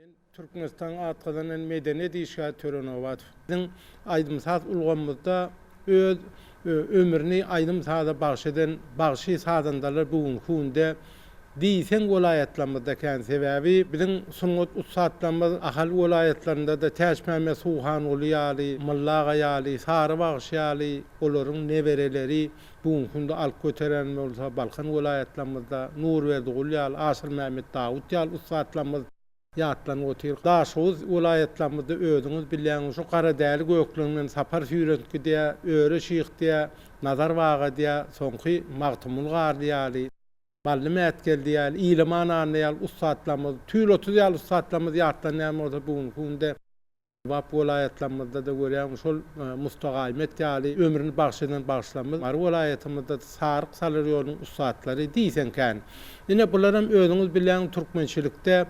Men Türkmenistanyň at gazanan medeniýet işgäri Töre Nobatow. Biziň aýdym-saz ulgamymyzda öz ömrüni aýdym-saza bagyş eden bagşy-sazandalar bu günki günde diýseň welaýatlarymyzda kän. Sebäbi biziň sungat ussatlarymyz Ahal welaýatlarynda-da Täçmämmet Suhanguly ýaly, Mylla aga ýaly, Sary bagşy ýaly olaryň nebereleri bu günki günde alyp göteren bolsa, Balkan welaýatlarymyzda Nurberdi Gul ýaly, Aşyrmämmet Dawut ýaly ussatlarymyz ýatlanyp otyr. Daşoguz welaýatlarymyzda özüňiz bilýäňiz, şu Garadäli gökleňden Sapar süýrentgi diýä, Öre şyh diýä, Nazar baga diýä, soňky Magtymguly Garly ýaly, Bally Mätgeldi ýaly, Ilaman Anna ýaly ussatlarymyz, Tüýl 30 ýaly ussatlarymyz ýatlanýan bolsa bu günki günde Lebap welaýatlarymyzda-da görýäň şol Musta Gaýmet ýaly ömrüni bagş eden bagşylarymyz, Mary welaýatymyzda-da Saryk Salyr ýolunyň ussatlary diýseň kän. Ine bularam özüňiz bilýäň türkmençilikde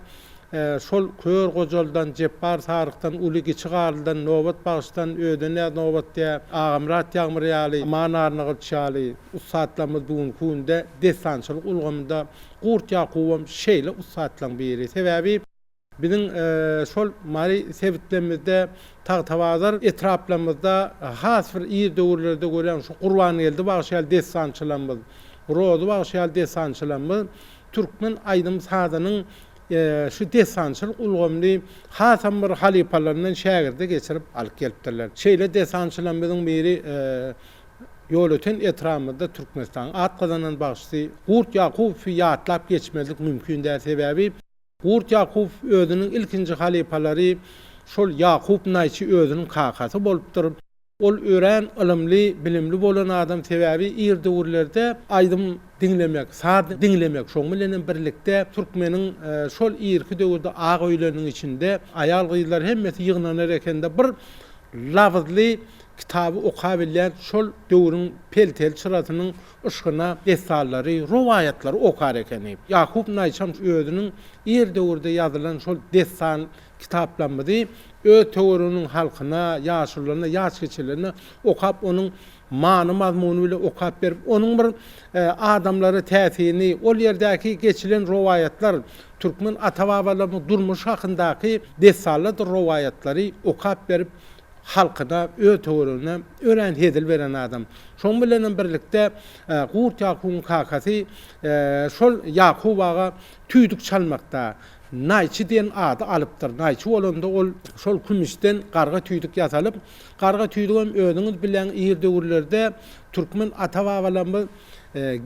şol Kör Gojaldan, Jepbar Sarykdan, Uly Giçi Garlydan, Nobat bagşydan, Ödenýaz Nobat diýä, Agamyrat Ýagmyr ýaly, Aman Arnagylyç ýaly ussatlarymyz bu günki günde dessançylyk ulgamynda Gurt Ýakubam şeýle ussatlaryň biri. Sebäbi Biziň şol Mary sebitlerimizde, Tagtabazar etraplarymyzda has bir ir döwürlerde görýän şu Gurbangeldi bagşy ýaly dessançylarymyz, Rozy bagşy ýaly dessançylarymyz türkmen aýdym-sazynyň şu dessançylyk ulgamyny hasam bir halypalaryndan şägirde geçirip alyp gelipdirler. Şeýle dessançylarymyzyň biri Ýolöten etrabymyzda Türkmenistanyň at gazanan bagşysy Gurt Ýakubowy ýatlap geçmezlik mümkin däl. Sebäbi Gurt Ýakup özüniň ilkinji halypalary şol Ýakup naýçy özüniň kakasy bolupdyr. Ol örän ylymly, bilimli bolan adam, sebäbi ir döwürlerde aýdym diňlemek, saz diňlemek, şoň bilenem birlikde türkmeniň şol irki döwürde ak öýleriniň içinde aýal-gyzlar hemmesi ýygnanar ekende bir labyzly kitaby okabilýän şol döwrüň pelteli çyrasynyň yşgyna dessanlary, rowaýatlary okar ekeni. Ýakup naýçam özüniň ir döwürde ýazylan şol dessan kitaplarymyzy öz töwereginiň halkyna, ýaşulularyna, ýaş kiçilerine okap, onuň many-mazmuny bilen okap berip, onuň bir adamlara täsirini, ol ýerdäki geçilen rowaýatlar, türkmen ata-babalarymyň durmuşy hakyndaky dessanlardyr rowaýatlary okap berip, halkyna, öz töweregine örän hezil beren adam. Şonuň bilenem birlikde Gurt Ýakubyň kakasy şol Ýakup aga tüýdük çalmakda naýçy diýen ady alypdyr. Naýçy bolanda ol şol kümüşden garga tüýdük ýasalyp, garga tüýdügem özüňiz bilýäň ir döwürlerde türkmen ata-babalarymyz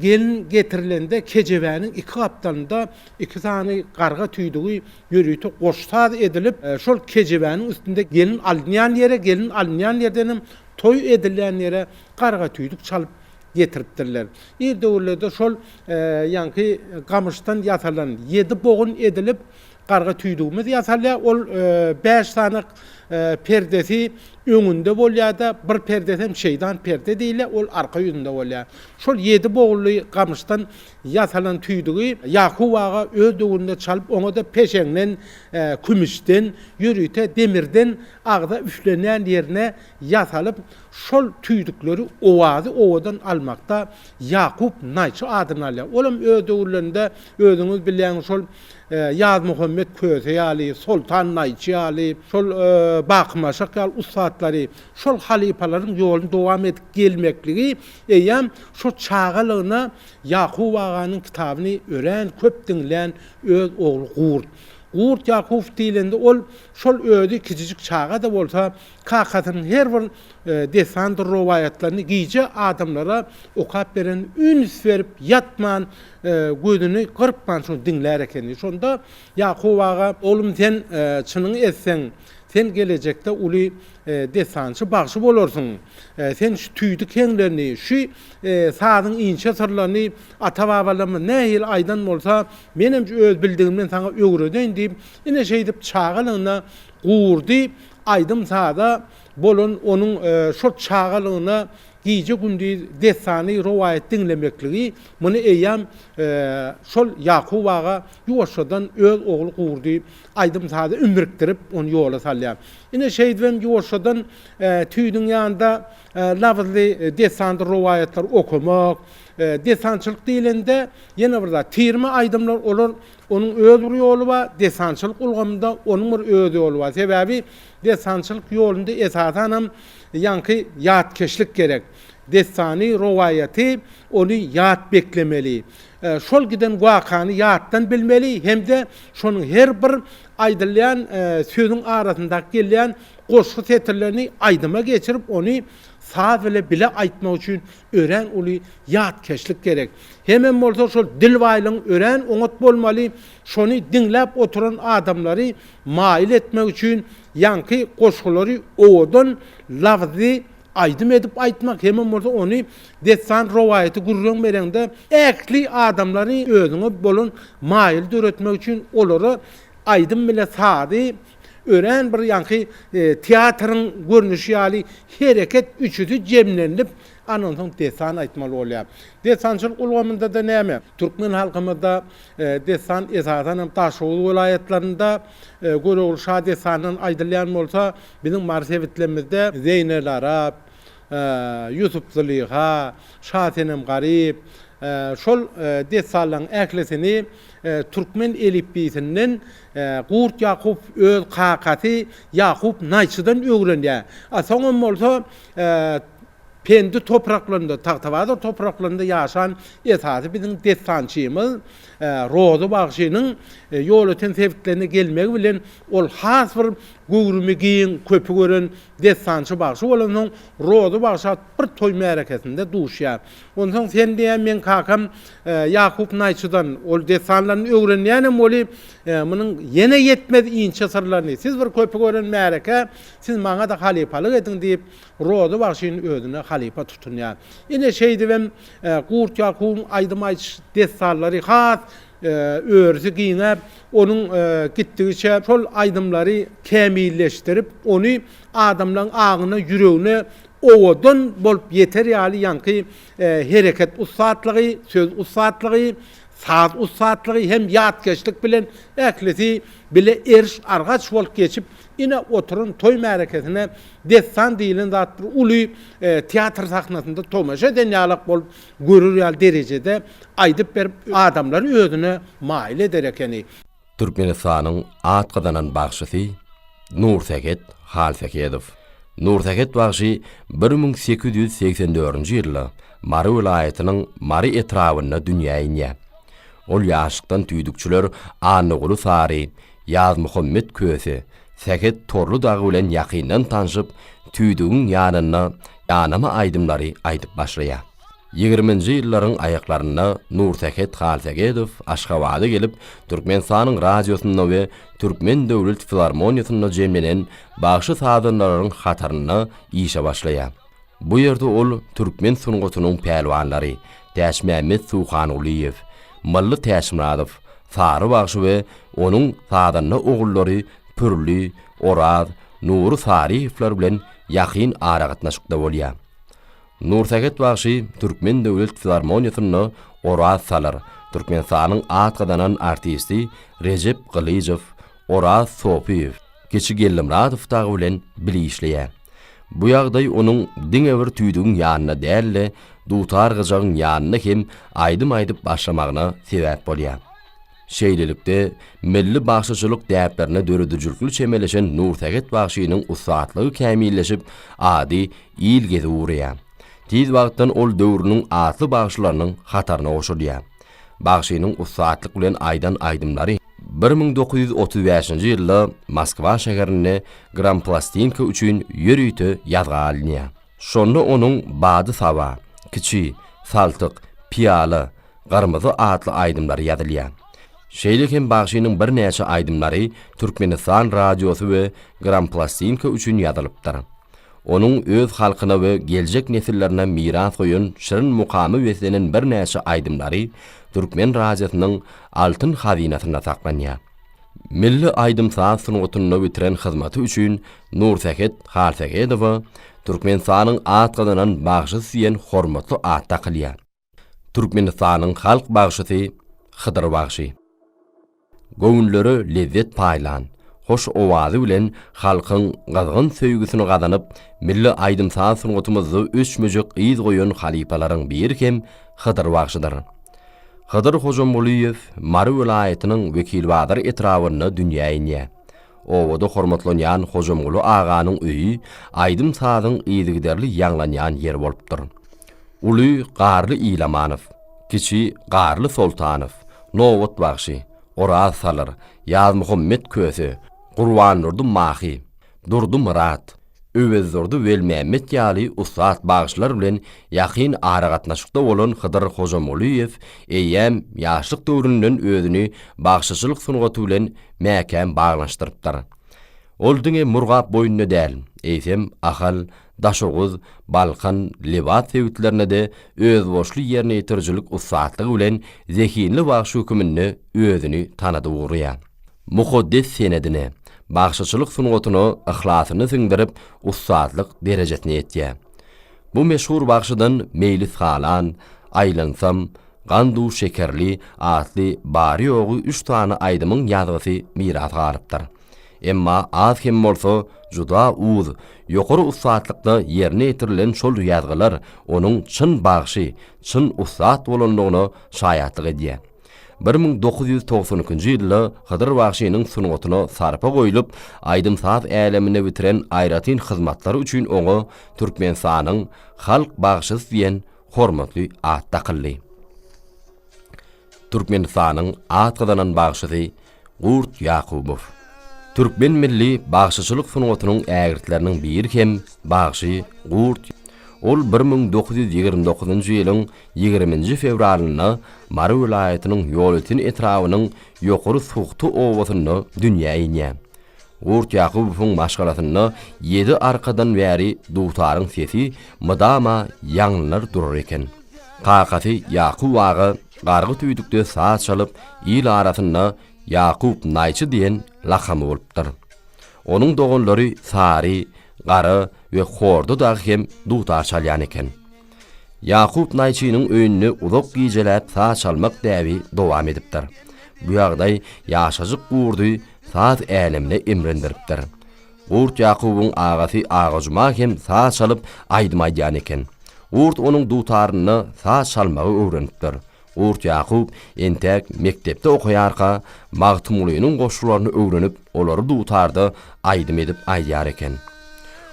gelin getirilende kejebäniň iki gapdalynda iki sany garga tüýdügi ýörite goş saz edilip, şol kejebäniň üstünde gelin alynýan ýere, gelin alynýan ýerdenem toý edilýän ýere garga tüýdük çalyp getiripdirler. Ir döwürlerde şol ýaňky gamyşdan ýasalan ýedi bogun edilip, garga tüýdügimiz ýasalýar. Ol bäş sany perdesi öňünde bolýar-da, bir perdesi hem şeýdan perde diýilýär, ol arka ýüzünde bolýar. Şol ýedi bogunly gamyşdan Ýasalan tüýdügi Ýakup aga öz döwründe çalyp, oňa-da peşeňden, kümüşden, ýörite demirden agza üflenýän ýerine ýasalyp, şol tüýdükleri owazy owadan almakda Ýakup naýçy adyny alýar. Olam öz döwürlerinde özüňiz bilýäňiz şol Ýazmuhammet Köse ýaly, Soltan naýçy ýaly, şol Baky Maşak ýaly ussatlary, şol halypalaryň ýoluny dowam edip gelmekligi eýýäm şo çagalygyna Ýakup aganyň kitabyny örän köp diňlän öz ogly Gurt. Gurt Ýakup diýlende ol şol özi kiçijik çaga-da bolsa, kakasynyň her bir dessandyr rowaýatlaryny gije adamlara okap beren üns berip ýatman, gözüni gyrpman şony diňlär ekeni. Şonda Ýakup aga, Oglum sen çynyňy etseň, sen gelejekde uly Dessançy bagşy bolarsyň. Sen şu tüýdük heňlerini, şu sazyň inçe syrlaryny ata-babalarymyz nähili aýdan bolsa, menem öz bildigimden saňa öwredeýin diýip, ine şeýdip çagalygynda gurdy aýdym-saza bolan onuň şol çagalygynda gije-gündiz dessany, rowaýat diňlemekligi muny eýýäm şol Ýakup aga ýuwaşjadan öz ogly Gurdy aýdym-saza ümrükdirip, ony ýola salýar. Ine, şeýdibem ýuwaşjadan tüýdüň ýanynda labyzly dessandyr rowaýatlary okamak, dessançylyk diýlende, ýene bir zat, tirme aýdymlar, olar. onuň öz bir ýoly bar, dessançylyk ulgamynda onuň bir öz ýoly bar. Sebäbi dessançylyk ýolunda esasanam ýaňky ýatkeşlik gerek. Dessany, rowaýaty ony ýat beklemeli. Şol giden wakany ýatdan bilmeli hem-de şonuň her bir aýdylýan sözüň arasyndaky gelýän goşgy setirlerini aýdyma geçirip, ony saz bile bile aýtmak üçin örän uly ýatkeşlik gerek. Hemem bolsa şol dil baýlygyň örän oňat bolmaly, şony diňläp oturan adamlary maýyl etmek üçin ýaňky goşgulary owadan labyzly aýdym edip aýtmak, hemem bolsa ony dessan rowaýaty gürrüň bereňde ähli adamlary özüňe bolan maýyl döretmek üçin olara aýdym bile sazy örän bir ýaňky teatryň görnüşi ýaly hereket üçüsi jemlenilip, andan soň dessan aýtmaly bolýar. Dessançylyk ulgamynda-da näme? Türkmen halkymyzda dessan esasanam Daşoguz welaýatlarynda Görogly şa dessanyndan aýdylýan bolsa, biziň Mary sebitlerimizde Zeýnelarap, Ýusup-Zylyha, Şasenem-Garyp, şol dessanlaryň ählisini türkmen elipbiýsinden Gurt Ýakup öz kakasy Ýakup Naýçydan öwrenýär. A soňam bolsa Pendi topraklarynda, Tagtabazar topraklarynda ýaşan esasy biziň dessançymyz Rozy bagşynyň Ýolöten sebitlerine gelmegi bilen ol has bir göwrümi giň, köpi gören dessançy bagşy bolansoň Rozy bagşa bir toý märekesinde duşýar. Onsoň sen diýýär, meň kakam Ýakup Naýçydan ol dessanlaryny öwrenýänem weli, munuň ýene ýetmez inçe syrlaryny. Siz bir köpi gören märeke, siz maňa-da halypalyk ediň diýip, Rozy bagşyny özüne halypa tutunýar. Ine, şeýdibem Gurt Ýakubyň aýdym aýdyş dessanlary has örüsi giňäp, onuň gitdigiçe şol aýdymlary kämilleşdirip, ony adamlaryň aňyna, ýüregine owadan bolup ýeter ýaly ýaňky hereket ussatlygy, söz ussatlygy, saz ussatlygy hem ýatkeşlik bilen ählisi bile eriş-argaç bolup geçip, ine oturan toý märekesine dessan diýlen zat bir uly teatr sahnasynda tomaşa eden ýalak bolup görür ýaly derejede aýdyp berip adamlary özüne maýyl eder ekeni. Türkmenistanyň at gazanan bagşysy Nursähet Halsähedow. Nursähet bagşy 1884-nji ýylda Mary welaýatynyň Mary etrabynda dünýä inýär. Ol ýaşlykdan tüýdükçiler Annaguly Sary, Ýazmuhammet Köse, Sähet Torly dagy bilen ýakyndan tanşyp, tüýdügiň ýanynda ýanama aýdymlary aýdyp başlaýar. Ýigriminji ýyllaryň aýaklarynda Nursähet Halsähedow Aşgabada gelip, Türkmenistanyň radiosynda we Türkmen döwlet filarmoniýasynda jemlenen bagşy-sazandalaryň hatarynda işe başlaýar. Bu ýerde ol türkmen sungatynyň pälwanlary Täçmämmet Suhangulyýew, Mylly Täçmyradow, Sary bagşy we onuň sazanda ogullary Pürli, Oraz, Nury Saryýewler bilen ýakyn aragatnaşykda bolýar. Nursähet bagşy Türkmen döwlet filarmoniýasynda Oraz Salyr, Türkmenistanyň at gazanan artisti Rejep Gylyjow, Oraz Sopyýew, Kiçi Geldimyradow dagy bilen bile işleýär. Bu ýagdaý onuň diňe bir tüýdügiň ýanynda däl-de, dutar-gyjagyň ýanynda hem aýdym aýdyp başlamagyna sebäp bolýar. Şeýlelikde, milli bagşyçylyk däplerine döredijilikli çemeleşen Nursähet bagşynyň ussatlygy kämilleşip, ady il gezip ugraýar. Tiz wagtdan ol döwrüniň atly bagşylarynyň hataryna goşulýar. Bagşynyň ussatlyk bilen aýdan aýdymlary 1935-nji ýylda Moskwa şäherinde gramplastinka üçin ýörite ýazga alynýar. Şonda onuň Bady saba, Kiçi, Saltyk, Pyýala, Gyrmyzy atly aýdymlary ýazylýar. Şeýle hem bagşynyň birnäçe aýdymlary Türkmenistan radiosy we gramplastinka üçin ýazylypdyr. Onuň öz halkyna we geljek nesillerine miras goýan şirin mukama beslenen birnäçe aýdymlary türkmen radiosynyň altyn hazynasynda saklanýar. Milli aýdym-saz sungatynda bitiren hyzmaty üçin Nursähet Halsähedowa Türkmenistanyň at gazanan bagşysy diýen hormatly at dakylýar. Türkmenistanyň halk bagşysy Hydyr bagşy. Göwünlere lezzet paýlan, hoş owazy bilen halkyň gyzgyn söýgüsini gazanyp, milli aýdym-saz sungatymyzda öçmejek yz goýan halypalaryň biri hem Hydyr bagşydyr. Hydyr Hojamgulyýew Mary welaýatynyň Wekilbazar etrabynda dünýä inýär. Obada hormatlanýan Hojamguly aganyň öýi aýdym-sazyň yzygiderli ýaňlanýan ýeri bolupdyr. Uly Garly Ilamanow, kiçi Garly Soltanow, Nobat bagşy, Oraz Salyr, Ýazmuhammet Köse, Gurbandurdy Mahy, Durdy Myrat, Öwezdurdy Welmämmet ýaly ussat bagşylar bilen ýakyn aragatnaşykda bolan Hydyr Hojamgulyýew eýýäm ýaşlyk döwründen özüni bagşyçylyk sungaty bilen mäkäm baglanyşdyrypdyr. Ol diňe Murgap boýunda däl, eýsem, Ahal, Daşoguz, Balkan, Lebap sebitlerinde-de özboluşly ýerine ýetirijilik ussatlygy bilen zehinli bagşy höküminde özüni tanadyp ugraýar. Mukaddes senedine, bagşyçylyk sungatyna yhlasyny siňdirip, ussatlyk derejesine ýetýär. Bu meşhur bagşydan Meýlis halan, Aýlansam, Gandu şekerli atly bary-ýogy üç sany aýdymyň ýazgysy miras galypdyr. Emma az hem bolsa, juda uz, ýokary ussatlykda ýerine ýetirilen şol ýazgylar onuň çyn bagşy, çyn ussat bolandygyna şaýatlyk edýär. 1992-nji ýylda Hydyr bagşynyň sungatyna sarpa goýlup, aýdym-saz älemine bitiren aýratyn hyzmatlary üçin oňa Türkmenistanyň halk bagşysy diýen hormatly at dakyldy. Türkmenistanyň at gazanan bagşysy Gurt Ýakubow. Türkmen milli bagşyçylyk sungatynyň ägirtleriniň biri hem bagşy Gurt Ol 1929-njy ýylyň ýigriminji fewralynda Mary welaýatynyň Ýolöten etrabynyň Ýokary Suhty obasynda dünýä inýär. Gurt Ýakubowyň maşgalasynda ýedi arkadan bäri dutaryň sesi mydama ýaňlanar durar eken. Kakasy Ýakup aga gargy tüýdükde saz çalyp, il arasynda Ýakup naýçy diýen lakamy bolupdyr. Onuň doganlary Sary, Gara we Horda dagy hem dutar çalýan eken. Ýakup naýçynyň öýünde uzak gijeläp saz çalmak däbi dowam edipdir. Bu ýagdaý ýaşajyk Gurdy saz älemine imrindiripdir. Gurt Ýakubyň agasy Agajuma hem saz çalyp, aýdym aýdýan eken. Gurt onuň dutarynda saz çalmagy öwrenipdir. Gurt Ýakup entäk mekdepde okaýarka Magtymgulynyň goşgularyny öwrenip, olary dutarda aýdym edip aýdýar eken.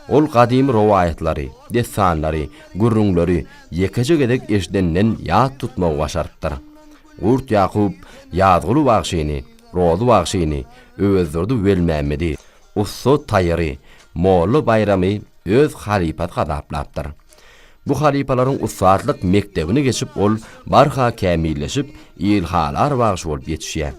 Ol gadymy rowaýatlary, dessanlary, gürrüňleri ýekeje gezek eşidenden ýat tutmagy başarypdyr. Gurt Ýakup Ýazguly bagşyny, Rozy bagşyny, Öwezdurdy Welmämmedi, Ussa Taýyry, Molla Baýramy öz halypasy hasaplapdyr. Bu halypalaryň ussatlyk mekdebini geçip ol barha kämilleşip, ilhalar bagşy bolup ýetişýär.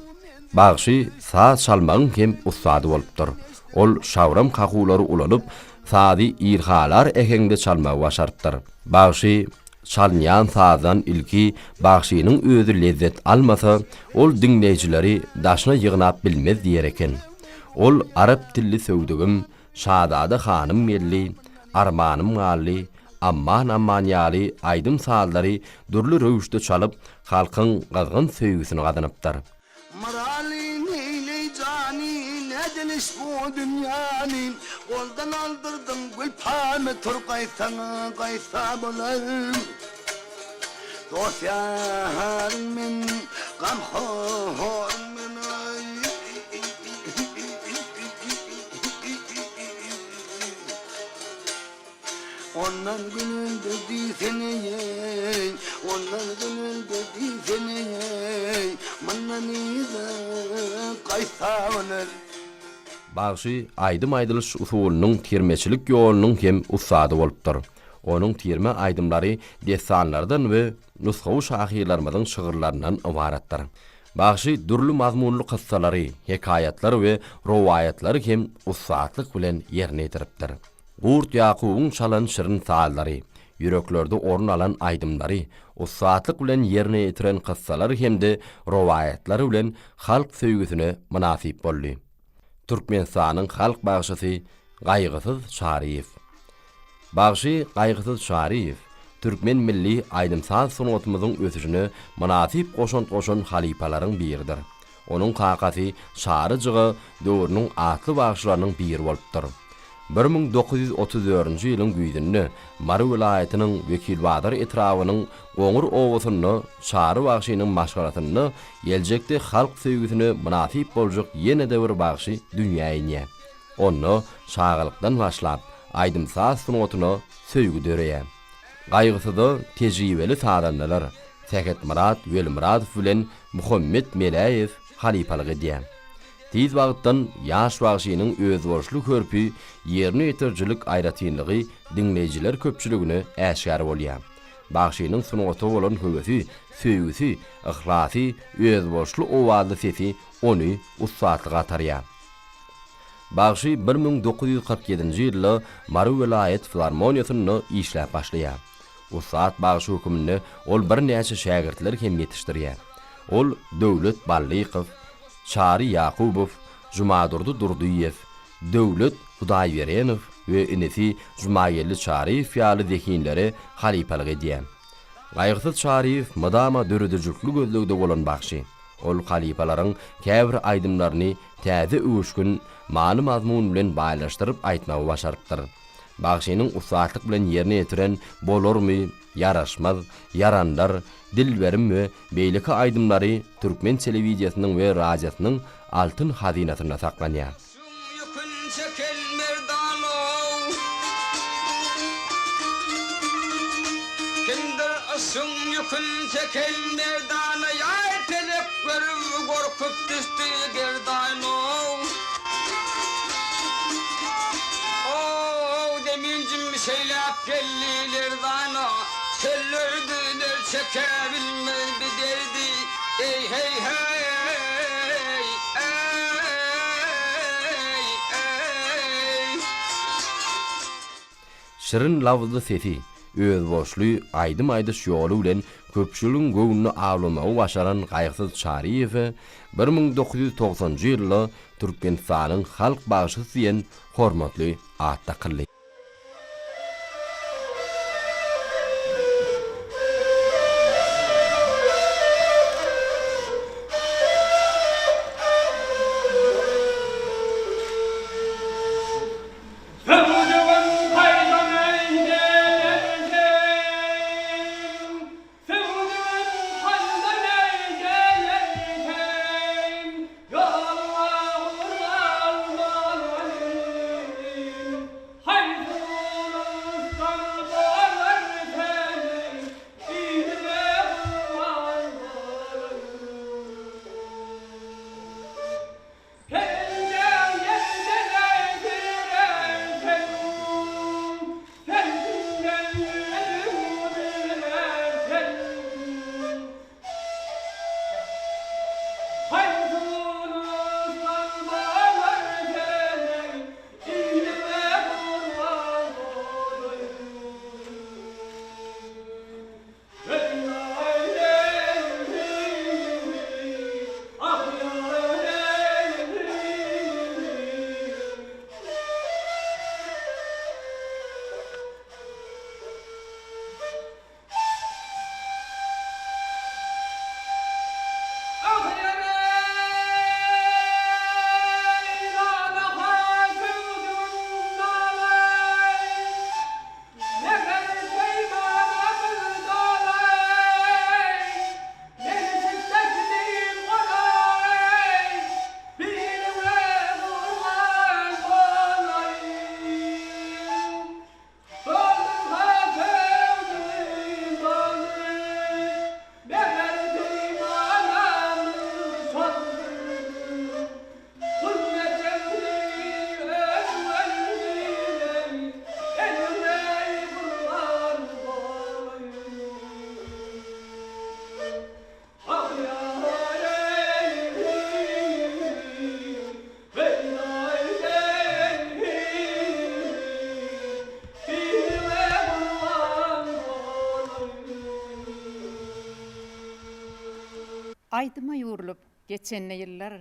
Bagşy saz çalmagyň hem ussady bolupdyr. Ol şabram kakuwlary ulanyp, sazy ilhalar äheňde çalmagy başarypdyr. Bagşy çalynýan sazdan ilki bagşynyň özi lezzet almasa, ol diňleýjileri daşyna ýygnap bilmez diýer eken. Ol arap dilli söwdügim, Şazada hanym geldi, Armanym galdy, Amman-amman ýaly aýdym-sazlary dürli röwüşde çalyp, halkyň gyzgyn söýgüsini gazanypdyr. Myraly neýleý jany, Nädeliş bu dünýäni, Goldan aldyrdyň gülpamy, Tur gaýtsaň-a gaýtsa bolar. Dost ýaryň men, gamhoryň men. Ondan gülündi diýsene-eý, Ondan gülündi diýsene-eý, Mundan yza gaýtsa bolar. Bagşy aýdym aýdylyş usulynyň tirmeçilik ýolunyň hem ussady bolupdyr. Onuň tirme aýdymlary dessanlardan we nusgawy şahyrlarymyzyň şygyrlaryndan ybaratdyr. Bagşy dürli mazmunly kyssalary, hekaýatlary we rowaýatlary hem ussatlyk bilen ýerine ýetiripdir. Gurt Ýakubyň çalan şirin sazlary, ýüreklerde orun alan aýdymlary, ussatlyk bilen ýerine ýetiren kyssalary hem-de rowaýatlary bilen halk söýgüsine mynasyp boldy. Türkmenistanyň halk bagşysy Gaýgysyz Çaryýew. Bagşy Gaýgysyz Çaryýew türkmen milli aýdym-saz sungatymyzyň ösüşine mynasyp goşant goşan halypalaryň biridir. Onuň kakasy Çary jyga döwrüniň atly bagşylarynyň biri bolupdyr. 1934-nji ýylyň güýzünde Mary welaýatynyň Wekilbazar etrabynyň Goňur obasynda Çary bagşynyň maşgalasynda geljekde halk söýgüsine mynasyp boljak ýene-de bir bagşy dünýä inýär. Onda çagalykdan başlap, aýdym-saz sungatyna söýgi döreýär. Gaýgysyza tejribeli sazandalar Sähetmyrat Welmyradow bilen Muhammet Meläýew halypalyk edýär. Tiz wagtdan ýaş bagşynyň özboluşly hörpi, ýerine ýetirijilik aýratynlygy diňleýjiler köpçüligine äşgär bolýar. Bagşynyň sungata bolan höwesi, söýgüsi, yhlasy, özboluşly owazly sesi ony ussatlyga atarýar. Bagşy 1947-nji ýylda Mary welaýat filarmoniýasynda işläp başlaýar. Ussat bagşy höküminde ol birnäçe şägirtler hem ýetişdirýär. Ol Döwlet Ballykow, Çary Ýakubow, Jumadurdy Durdyýew, Döwlet Hudaýberenow we inisi Jumageldi Çaryýew ýaly zehinlere halypalyk edýär. Gaýgysyz Çaryýew mydama döredijilikli gözlegde bolan bagşy. Ol halypalaryň käbir aýdymlaryny täze öwüşgin, many-mazmun bilen baýlaşdyryp aýtmagy başarypdyr. Bagşynyň ussatlyk bilen ýerine ýetiren Bolarmy, Ýaraşmaz, Ýaranlar, Dilberim we beýleki aýdymlary türkmen telewideniýesiniň we radiosynyň altyn hazynasynda saklanýar. Şuň ýükün çeken merdanow. Kimdir yşgyň ýükün çeken merdana Ýaý pelek görüp gorkup düşdi gerdanow. Ow zemin jümmüş eýläp geldi lerzana Çöller düzler çeke bilmez bi derdi Eý heý heý eý eý. Şirin labyzly sesi, özboluşly aýdym aýdyş ýoly bilen köpçüligiň göwnüni awlamagy başaran Gaýgysyz Çaryýewe 1990-njy ýylda Türkmenistanyň halk bagşysy diýen hormatly at dakyldy. Söwdügim haýdan eýleýersen, Söwdügim haýdan eýleýersen, Ýoluňa gurban bolaýyn, Haýsy ulusdan bolarsen, Ilime gurban bolaýyn. Penjäň ýelden äýdirensen, Sensinden ýüzüň bilersen. Haýsy ulusdan bolarsen, Ilime gurban bolaýyn. Meger peýmana bir dolaý, Meni çitleşdim golaý, Biliňe gurban bolaýyn. Doldurma söwdümi doly, Meger peýmanamy şoldur. Aýdyma ýugrulyp geçende ýyllar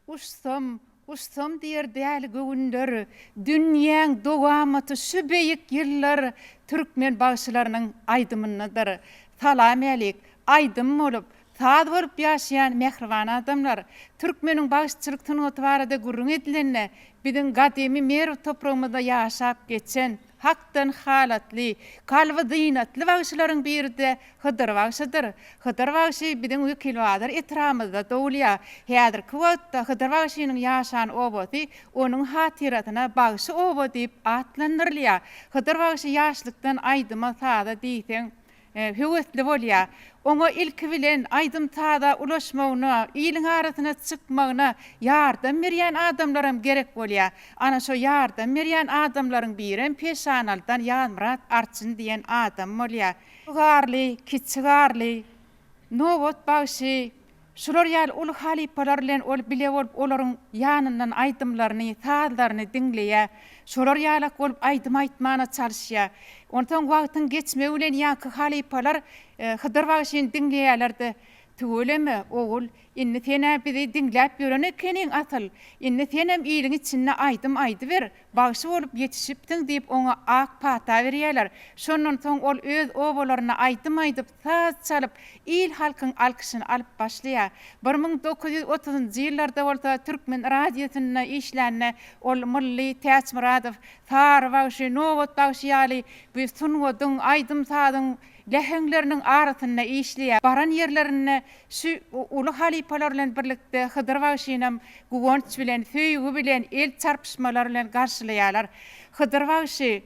Uçsam, uçsam diýer däli göwünler, Dünýäň dowamaty şu beýik ýyllar Türkmen bagşylarynyň aýdymyndadyr. Salam älik, aýdym bolup, Saz bolup ýaşaýan mähriban adamlar! Türkmeniň bagşyçylyk sungaty barada gürrüň edilende, biziň gadymy Merw topragymyzda ýaşap geçen, Hakdan halatly, kalby zynatly bagşylaryň biri-de Hydyr bagşydyr. Hydyr bagşy biziň Wekilbazar etrabymyzda dogulýar. Häzirki wagtda Hydyr bagşynyň ýaşan obasy onuň hatyrasyna Bagşy oba diýip atlandyrylýar. Hydyr bagşy ýaşlykdan aýdyma-saza diýseň höwesli bolýar. Oňa ilki bilen aýdym-saza ulaşmagyna, iliň arasyna çykmagyna ýardam berýän adamlaram gerek bolýar. Ana şo ýardam berýän adamlaryň birem Peşanalydan Ýazmyrat arçyn diýen adam bolýar. Garly, Kiçi Garly, Nobat bagşy, Şular ýaly uly halypalar bilen ol bile bolup olaryň ýanyndan aýdymlaryny, sazlaryny diňleýär. Şolar ýalak bolup aýdym aýtmana çalyşýar. Onsoň wagtyň geçmegi bilen ýaňky halypalar Hydyr bagşyny diňleýärler-de, Tüweleme, ogul, indi sen-ä bizi diňläp ýören ekeniň asyl. Indi senem iliň içinde aýdym aýdyber, Bagşy bolup ýetişipsiň diýip oňa ak pata berýärler. Şondan soň ol öz obalarynda aýdym aýdyp, saz çalyp, il-halkyň alkyşyny alyp başlaýar. 1930-njy ýyllarda bolsa türkmen radiosynda işlände ol Mylly Täçmyradow, Sary bagşy, Nobat bagşy ýaly bu sungatyň, aýdym-sazyň läheňleriniň arasynda işleýär. Baran ýerlerinde şu uly halypalar bilen birlikde Hydyr bagşynam guwanç bilen, söýgi bilen, el çarpyşmalar bilen garşylaýarlar. Hydyr bagşy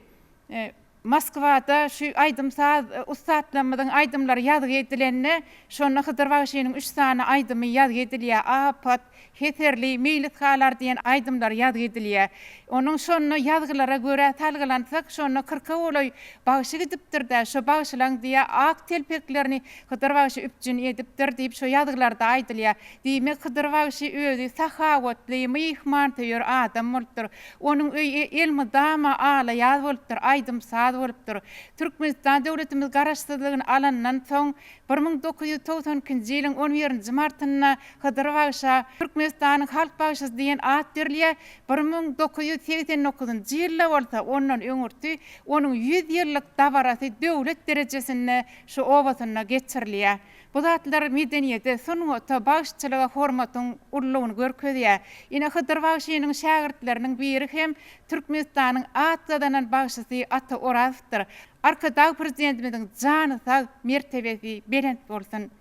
Moskwada şu aýdym-saz ussatlarymyzyň aýdymlary ýazgy edilende, şonda Hydyr bagşynyň üç sany aýdymy ýazgy edilýär, Apat, Heserli, Meýlis galar diýen aýdymlary ýazgy edilýär. Onuň şonda ýazgylara görä salgylansak, şonda kyrka golaý bagşy gidipdir-dä, şo bagşylaň diýýär, ak telpeklerini Hydyr bagşy üpjün edipdir diýip şo ýazgylarda aýdylýar. Diýmek, Hydyr bagşy özi sahawatly, myhmansöýer adam bolupdyr. Onuň öýi elmydama ala-ýaz bolupdyr, aýdym-saz bolupdyr. Türkmenistan döwletimiz Garaşsyzlygyny alandan soň, 1992-nji ýylyň on birinji martynda Hydyr bagşa Türkmenistanyň halk bagşysy diýen at berilýär. 1989-njy ýylda bolsa, ondan öňürti onuň ýüz ýyllyk dabarasy döwlet derejesinde şu obasynda geçirilýär. Bu zatlar medeniýete, sungata, bagşyçylyga hormatyň ululygyny görkezýär. Ine, Hydyr bagşynyň şägirtleriniň biri hem Türkmenistanyň at gazanan bagşysy Ata Orazowdyr. Arkadag Prezidentimiziň jany sag, mertebesi belent bolsun!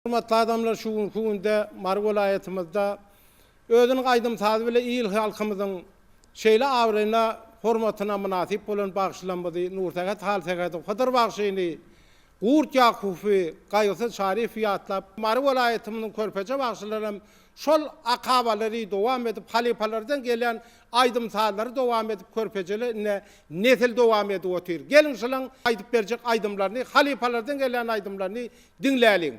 Hormatly adamlar şu günki günde Mary welaýatymyzda özüniň aýdym-sazy bile il-halkymyzyň şeýle abraýyna, hormatyna mynasyp bolan bagşylarymyzy Nursähet Halsähedow, Hydyr bagşyny, Gurt Ýakuby, Gaýgysyz Çaryýewi ýatlap, Mary welaýatymyzyň körpeje bagşylary hem şol akabalary dowam edip, halypalardan gelýän aýdym-sazlary dowam edip körpejeler ine nesil dowam edip otyr. Geliň şolaň aýdyp berjek aýdymlaryny, halypalardan gelýän aýdymlaryny Diňläliň.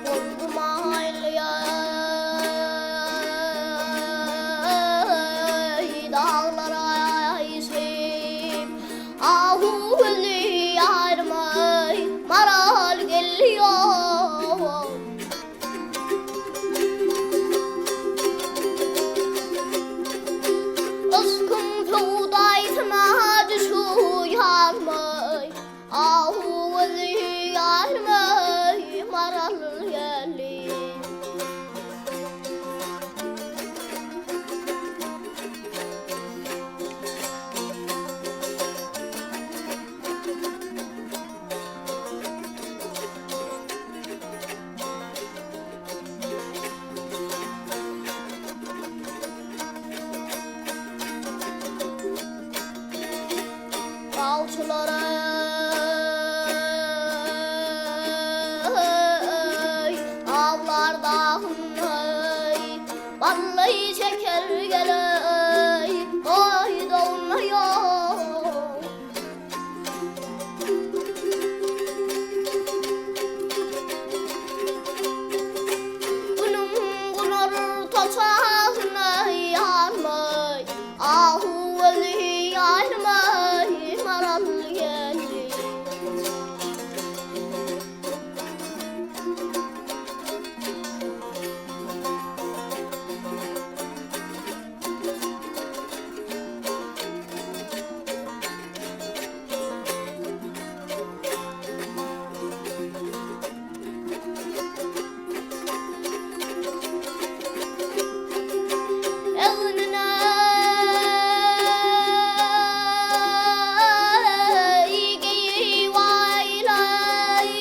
Boldum aýly Eý, daglara aýşyp, Ahu gözli ýarymaý, Maral gelýär. Yşkyň söwdaýsyna düşüýärmaý, Ahu gözli ýarymaý, Maral gelýär. Awçylara awlar dagyndaý, Bally çeker geleý, gaýdawna ýok. Günüň günorta çagyna ýarmaý, Ahu weli ýarmaý, maral geldi. Egnine geýip aýlaý.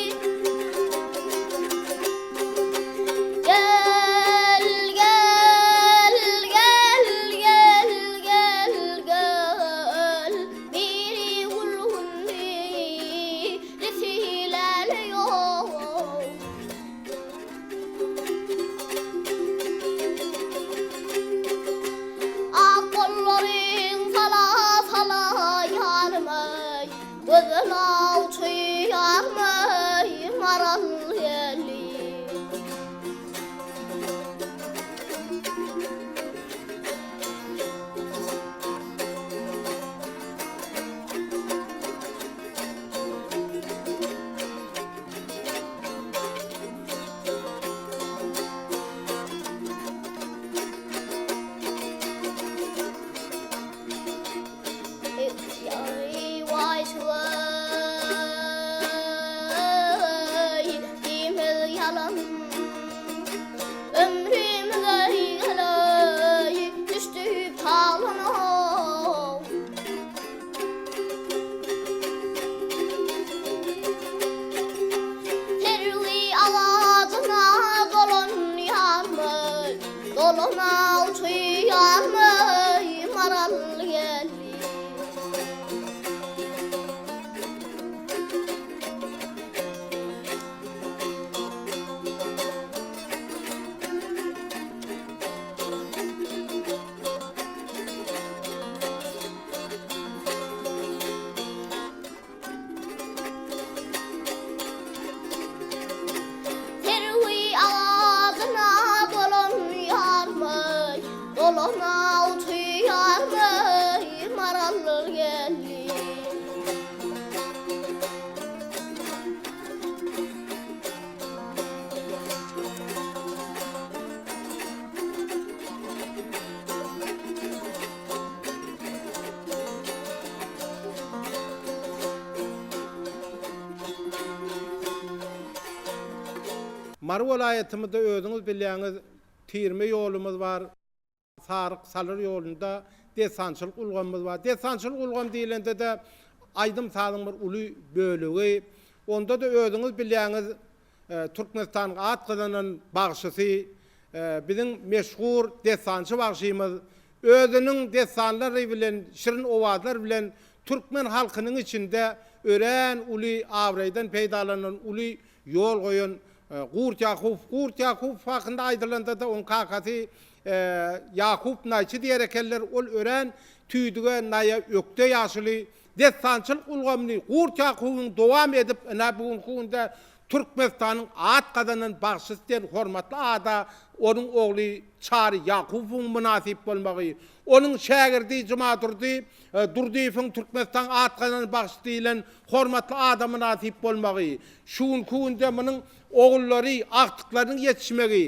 Gel, gel, gel, gel, gel, gel. Biri gülgün, birisi läle ýok. Ak gollaryň sala-sala ýarmaý, Gözel awçy ýarmaý, maral geldi. Serwi agajyna dolanýarmy, Dolan awçy ýarmy, maral geldi. Serwi agajyna dolanýarmy, Dolan awçy ýarmy, maral geldi. Mary welaýatymyzda özüňiz bilýäňiz tirme ýolumyz bar. Saryk Salyr ýolunda dessançylyk ulgamymyz bar. Dessançylyk ulgamy diýlende-de aýdym-sazyň bir uly bölegi. Onda-da özüňiz bilýäňiz Türkmenistanyň at gazanan bagşysy, biziň meşhur dessançy bagşymyz özüniň dessanlary bilen, şirin owazlar bilen türkmen halkynyň içinde örän uly abraýdan peýdalanan, uly ýol goýan Gurt Ýakup. Gurt Ýakup hakynda aýdylanda-da oň kakasy Ýakup naýçy diýer ekenler. Ol örän tüýdüge, naýa ökde ýaşuly. Dessançylyk ulgamyny Gurt Ýakubyň dowam edip, ynha bu günki günde Türkmenistanyň at gazanan bagşysy diýen hormatly ada onuň ogly Çary Ýakubowyň mynasyp bolmagy, onuň şägirdi Jumadurdy Durdyýewiň Türkmenistanyň at gazanan bagşysy diýlen hormatly ada mynasyp bolmagy, şu günki günde munuň ogullary, agtyklarynyň ýetişmegi,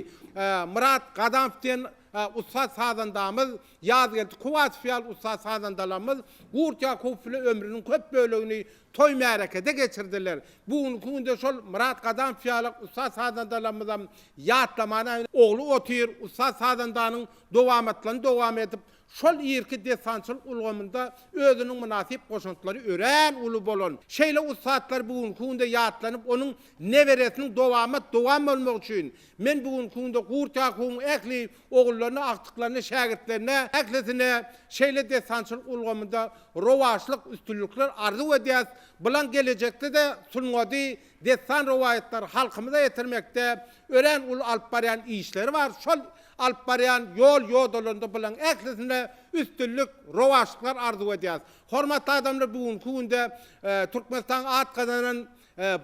Myrat Gadamow diýen ussat sazandamyz, Ýazgeldi Kuwatow ýaly ussat sazandalarymyz Gurt Ýakubow bilen ömrüniň köp bölegini toý-märekede geçirdiler. Bu günki günde şol Myrat Gadamow ýaly ussat sazandalarymyzam ýatlamana ogly otyr, ussat sazandanyň dowamatlaryny dowam edip, Şol irki dessançylyk ulgamynda özüniň mynasyp goşantlary örän uly bolan şeýle ussatlar bu günki günde ýatlanyp, onuň neberesiniň dowamat dowam bolmagy üçin men bu günki günde Gurt Ýakubyň ähli ogullaryna, agtyklaryna, şägirtlerine, ählisine şeýle dessançylyk ulgamynda rowaçlyk, üstünlikler arzuw edýäs. Bulan gelejekde-de sungaty, dessan-rowaýatlary halkymyza ýetirmekde örän uly alyp barýan işleri bar. Şol alyp barýan ýol-ýodalarynda bularyň ählisinde üstünlik, rowaçlyklar arzuw edýäris. Hormatly adamlar, bu günki günde Türkmenistanyň at gazanan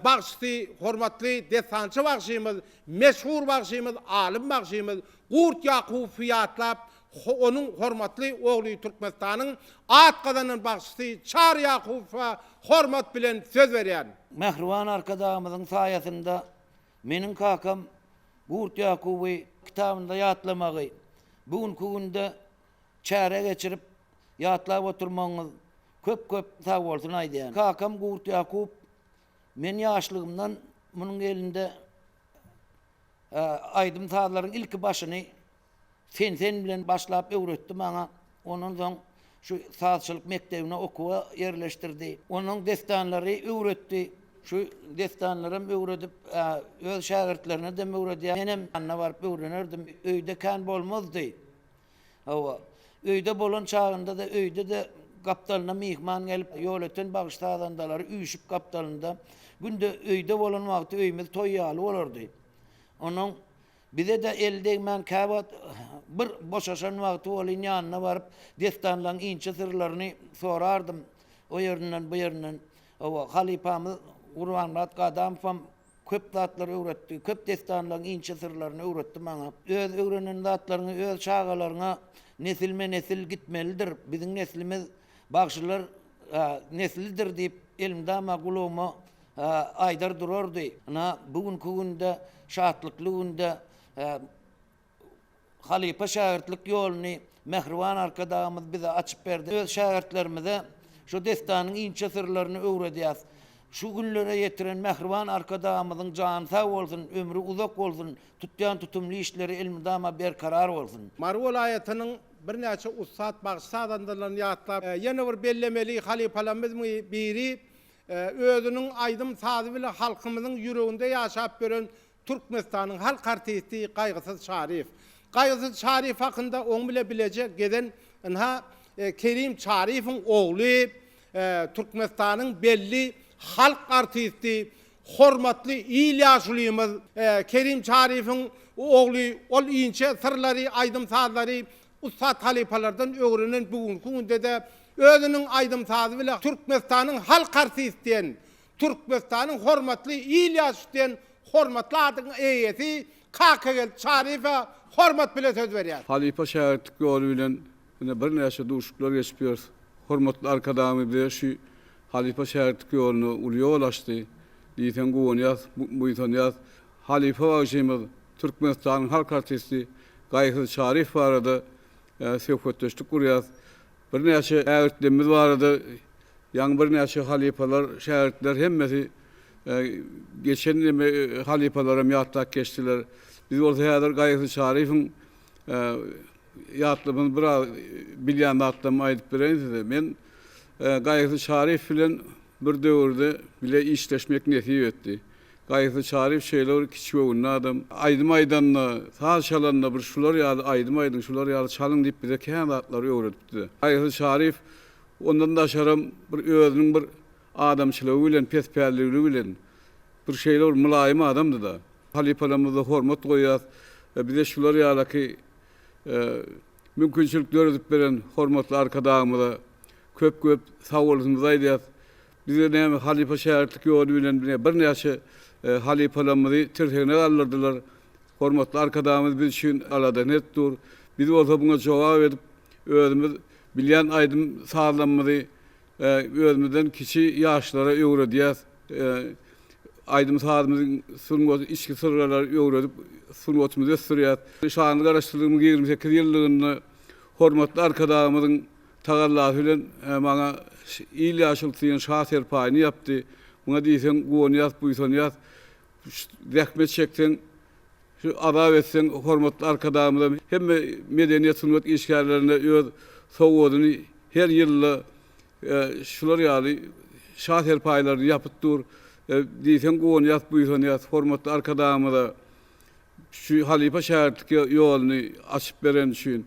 bagşysy, hormatly dessançy bagşymyz, meşhur bagşymyz, alym bagşymyz Gurt Ýakubowy ýatlap, onuň hormatly ogly Türkmenistanyň at gazanan bagşysy Çary Ýakubowa hormat bilen söz berýän. Mähriban Arkadagymyzyň saýasynda meniň kakam Gurt Ýakuby kitabynda ýatlamagy, bu günki günde çäre geçirip ýatlap oturmagyňyz köp-köp sagbolsun aýdýan. Kakam Gurt Ýakup men ýaşlygymdan munuň elinde aýdym-sazlaryň ilki başyny Sen-sen bilen başlap öwretdi maňa. Ondan soň şu sazçylyk mekdebine okuwa ýerleşdirdi. Ondan dessanlary öwretdi. Şu dessanlaram öwredip, öz şägirtlerine-dem öwredýär. Menem ýanyna baryp öwrenerdim. Öýde kän bolmazdy. Hawa, öýde bolan çagynda-da, öýde-de gapdalyna myhman gelip, ýolöten bagşy-sazandalary üýşüp gapdalynda, günde öýde bolan wagty öýümiz toý ýaly bolardy. Onuň Bize-de eli degmän käwagt bir boşaşan wagty welin ýanyna baryp, dessanlaryň inçe syrlaryny sorardym. O ýerinden, bu ýerinden. Hawa, halypamyz Gurbanmyrat Gadamowam köp zatlary öwretdi. Köp dessanlaryň inçe syrlaryny öwretdi maňa. Öz öwrenen zatlaryňy öz çagalaryňa nesilme-nesil gitmelidir. Biziň neslimiz bagşylar neslidir diýip, elmydama gulagyma aýdar durardy. Ynha, bu günki günde, şatlykly günde halypa-şägirtlik ýoluny mähriban Arkadagymyz bize açyp berdi. Öz şägirtlerimize şu dessanyň inçe syrlaryny öwredýäs. Şu günlere ýetiren mähriban Arkadagymyzyň jany sag bolsun, ömri uzak bolsun, tutýan tutumly işleri elmydama berkarar bolsun! Mary welaýatynyň birnäçe ussat bagşy-sazandalaryny ýatlap, ýene bir bellemeli halypalarymyzmyň biri Özüniň aýdym-sazy bilen halkymyzyň ýüreginde ýaşap ýören Türkmenistanyň halk artisti Gaýgysyz Çaryýew. Gaýgysyz Çaryýew hakynda oň bile bileje gezen ynha Kerim Çaryýewiň ogly, Türkmenistanyň belli halk artisti, hormatly il ýaşulymyz Kerim Çaryýewiň ogly ol inçe syrlary, aýdym-sazlary ussat halypalardan öwrenen bu günki günde-de özüniň aýdym-sazy bilen Türkmenistanyň halk artisti diýen, Türkmenistanyň hormatly il ýaşulusy diýen hormatly adyň eýesi Kakageldi Çaryýewe hormat bilen söz berýär. Halypa-şägirtlik ýoly bilen ine birnäçe duşuşyklar geçip ýörüs. Hormatly Arkadagymyz bize şu halypa-şägirtlik ýoluna uly ýol açdy. Diýseň guwanýas, buýsanýas. Halypa bagşymyz, Türkmenistanyň halk artisti Gaýgysyz Çaryýew barada söhbetdeşlik gurýas. Birnäçe ägirtlerimiz barada, ýaňy birnäçe halypalar, şägirtler hemmesi. Geçen neme halypalaram ýatlap geçdiler. Biz bolsa häzir Gaýgysyz Çaryýewiň ýatlamyny biraz bilýän zatlarymy aýdyp bereýin size. Men Gaýgysyz Çaryýew bilen bir döwürde bile işleşmek nesip etdi. Gaýgysyz Çaryýew şeýle bir kiçigöwünli adam. Aýdym aýdanda, saz çalanda bir şular ýaly aýdym aýdyň, şular ýaly çalyň diýip bize kän zatlary öwredipdi. Gaýgysyz Çaryýew ondan daşaram bir özüniň bir adamçylygy bilen, pespälligi bilen bir şeýle bir mylaýym adamdy-da. Halypalarymyza hormat goýýas. Bize şular ýalaky mümkinçilik döredip beren hormatly Arkadagymyza köp-köp sagbolsunymyzy aýdýas. Bize näme halypa-şägirtlik ýoly bilen birnäçe halypalarymyzy tirsegine galdyrdylar. Hormatly Arkadagymyz biz üçin aladasyny edip dur. Biz bolsa muňa jogap edip, özümiz bilýän aýdym-sazlarymyzy özümizden kiçi ýaşlara öwredýäs. Aýdym-sazymyzyň sungaty, içki syrlary öwredip, sungatymyzy ösdürýäs. Şanly Garaşsyzlygymyzyň 28 ýyllygynda hormatly Arkadagymyzyň tagallasy bilen maňa Il ýaşulusy diýen şa serpaýyny ýapdy. Muňa diýseň guwanýas, buýsanýas. Zähmet çekseň, şu azap etseň hormatly Arkadagymyzam hemme medeniýet, sungat işgärlerine öz sowgadyny her ýylda şular ýaly şa serpaýlaryny ýapyp dur. Diýseň guwanýas, buýsanýas hormatly Arkadagymyza. Şu halypa şägirtlik ýoluny açyp bereni üçin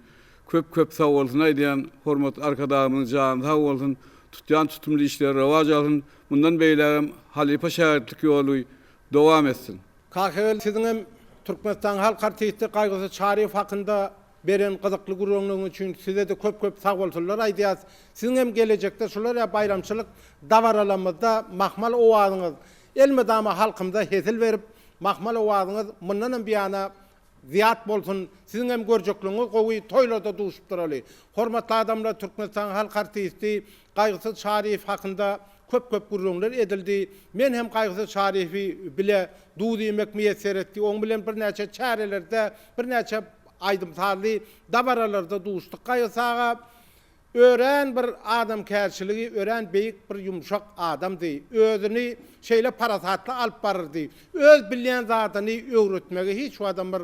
köp-köp sagbolsun aýdýan. Hormatly Arkadagymyzyň jany sag bolsun, tutýan tutumly işleri rowaç alsyn, mundan beýlägem halypa şägirtlik ýoly dowam etsin. Kakagel siziňem Türkmenistanyň halk artisti Gaýgysyz Çaryýew hakynda beren gyzykly gürrüňleriňiz üçin sizede köp-köp sagbolsunlar aýdýas. Siziňem gelejekde şular ýaly baýramçylyk dabaralarymyzda mahmal owazyňyz elmydama halkymyza hezil berip Mahmal owazyňyz mundanam buýana zyýat bolsun siziňem görjekligiňiz gowy toýlarda duşup duraly. Hormatly adamlar Türkmenistanyň halk artisti Gaýgysyz Çaryýew hakynda köp köp gürrüňler edildi. Men hem Gaýgysyz Çaryýewi bile duz iýmek miýesser etdi. Oň bilen birnäçe çärelerde birnäçe aýdym-sazly dabaralarda duşduk Gaýgysyz aga. Örän bir adamkärçiligi örän beýik bir ýumşak adamdy. Özüni şeýle parasatly alyp barardy. Öz bilýän zadyny öwretmegi hiç wagtam bir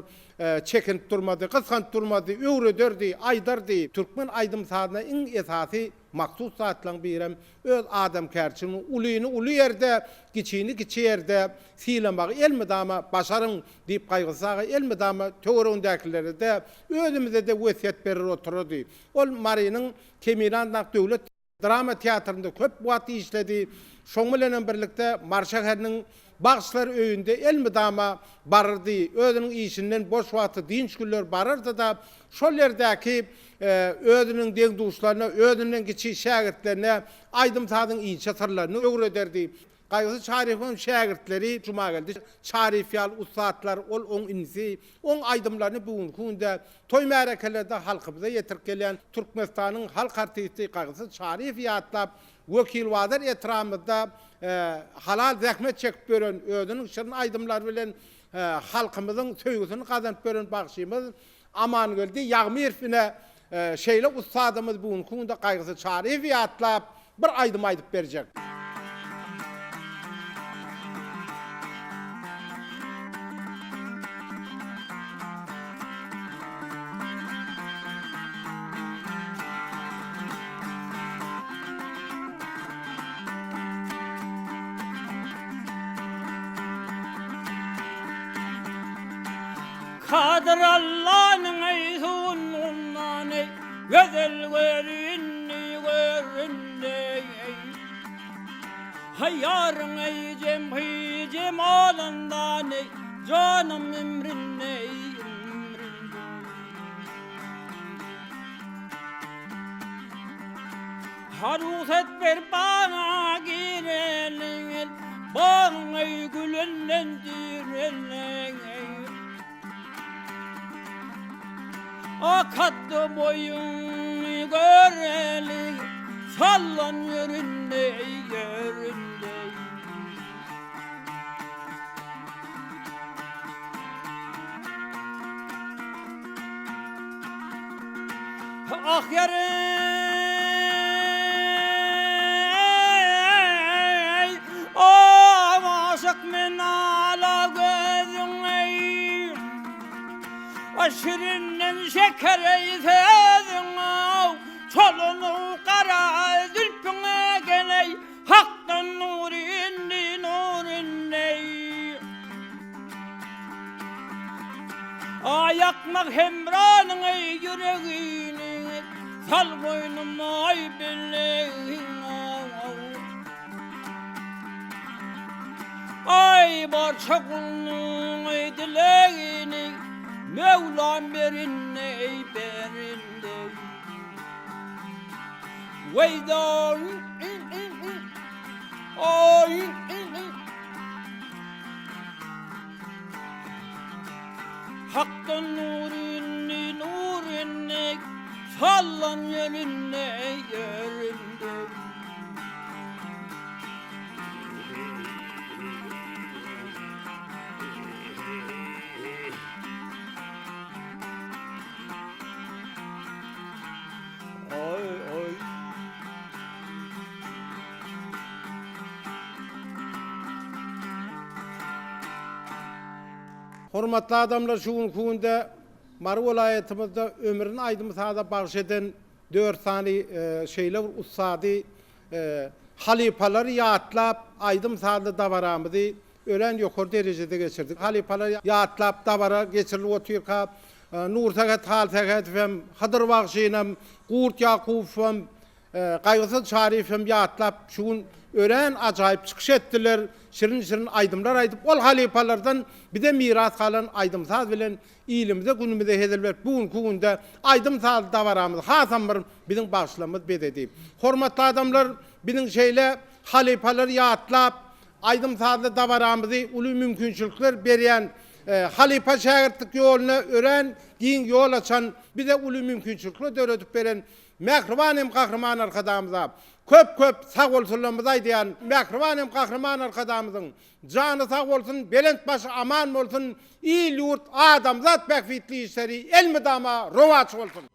çekinip durmazdy, gysganyp durmazdy, öwrederdi, aýdardy. Türkmen aýdym-sazyna iň esasy mahsus zatlaryň birem öz adamkärçiligiňi ulyny uly ýerde, kiçini kiçi ýerde sylamagy elmydama başaryň diýip Gaýgysyz aga elmydama töweregindäkilere-de, özümize-de wesýet berer oturardy. Ol Marynyň Kemine adyndaky döwlet drama teatrynda köp wagt işledi. Şoň bilenem birlikde Mary şäheriniň Bagşylar öýünde elmydama barardy. Özüniň işinden boş wagty, dynç günleri barardy-da, şol ýerdäki özüniň deň-duşlaryna, özünden kiçi şägirtlerine aýdym-sazyň inçe syrlaryny öwrederdi. Gaýgysyz Çaryýewiň şägirtleri Jumageldi Çaryýew ýaly ussatlar, ol oň inisi, oň aýdymlaryny bu günki günde toý-märekelerde halkymyza ýetirip gelýän Türkmenistanyň halk artisti Gaýgysyz Çaryýewi ýatlap, Wekilbazar etrabymyzda halal zähmet çekip ýören, özüniň şirin aýdymlary bilen halkymyzyň söýgüsini gazanyp ýören bagşymyz Amangeldi Ýagmyrow ine şeýle ussadymyz bu günki günde Gaýgysyz Çaryýewi ýatlap, bir aýdym aýdyp berjek. Kadyr Allanyň eý suwundan eý, Gözel göründi, göründi eý. Haýaryň eý jemhy jemalyndan eý, Janym ümründe eý, ümründe. Ha rugsat ber baga gireliň el, Bagyň eý gülünden direliň eý. Akatdy boýuňy göreli, Sallan ýöründe, ýöründe. Ah ýar-eý, ah aşyk. A şirinden şeker eý sözüň Çolanyp gara zülpüňe geleý Hakdan nur indi nur indi A ýakmak hemranyň eý ýüregini Sal boýnuma aý bilegiňi Aý barça gulunyň eý dilegini Möwlam berinde eý berinde Weýda Aý Hakdan nur indi nur indi Sallan ýelinde ýelinde. Oý oý. Hormatly adamlar şu günki günde Mary welaýatymyzda ömrüni aýdym-saza bagyş eden dört sany şeýle bir ussady halypalary ýatlap aýdym-sazly dabaramyzy örän ýokary derejede geçirdik. Halypalary ýatlap dabara geçirilip otyrka Nursähet Halsähedow hem, Hydyr bagşynam, Gurt Ýakubow hem, Gaýgysyz Çaryýew hem ýatlap şu gün örän ajaýyp çykyş etdiler, şirin-şirin aýdymlar aýdyp ol halypalardan bize miras galan aýdym-saz bilen ilimize günümize hezil berip bu günki günde aýdym-sazly dabaramyzy hasam bir biziň bagşylarymyz bezedi. Hormatly adamlar biziň şeýle halypalary ýatlap aýdym-sazly dabaramyzy uly mümkinçilikler berýän halypa-şägirtlik ýoluna örän giň ýol açan bize uly mümkinçilikler döredip beren mähriban hem Gahryman Arkadagymyza köp-köp sagbolsunlarymyzy aýdýan mähriban hem Gahryman Arkadagymyzyň Jany sag bolsun, belent başy aman bolsun, il-ýurt, adamzat bähbitli işleri elmydama rowaç bolsun!